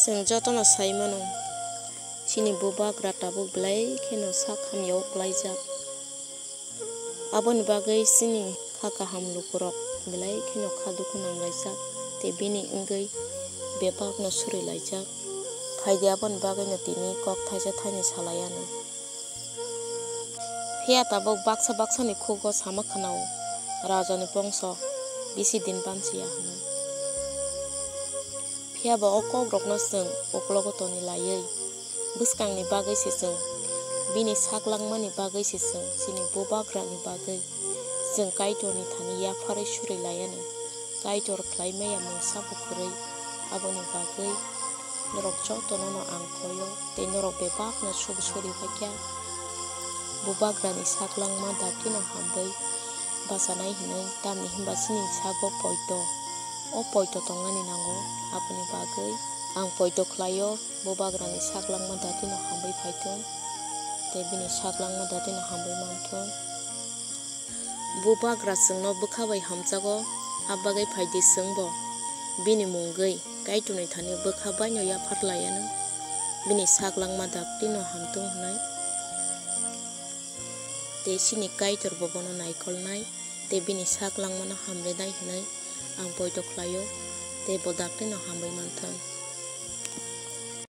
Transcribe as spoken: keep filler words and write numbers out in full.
Chwng jotono sai mano, chini bubagra tabuk belai kheno sak hamya o klaijak. Aboni bagwi chini kha kaham lukurok belai kheno kha dukhu nanglaijak, tei bini wngwi bebakno surilaijak. Phaidi aboni bagwino tini kok thaisa thaini salai anw. Phiya tabuk baksa baksani khugo sama khwnao, rajani bongso bisi din bamsiya hwnwi. Phiya bo o kokrokno chwng uklogo toni laiwi, bwskangni bagwi se chwng, bini sak langmani bagwi se chwng, chini bubagrani bagwi chwng Kaitorni thani yapharwi suri laianw. Kaitor khlai maya mungsa bo kwrwi, aboni bagwi norok jotono no ang khoio, tei norok bebakno suk suri baikha. Bubagrani sak langma dakti no hambai bachanai hinwi, tamni hinba chini sago poito, o poito tongnani nango, aboni bagwi ang poito khlaio, bubagrani sak langma dakti no hambai phaithung, tei bini sak langma dakti no hambai manthung. Bubagra chwngno bwkha bai hamjago, abagwi phaidi chwngbo bini mungwi Kaitorni thani bwkha baino yaphar laianw, bini sak langma dakti no hamtung hwnwi. Tei chini Kaitor bo bono naikolnai, tei bini sak langmano hamrinai hwnwi ang poito khlaio, tei bo dakti no hamwi manthung.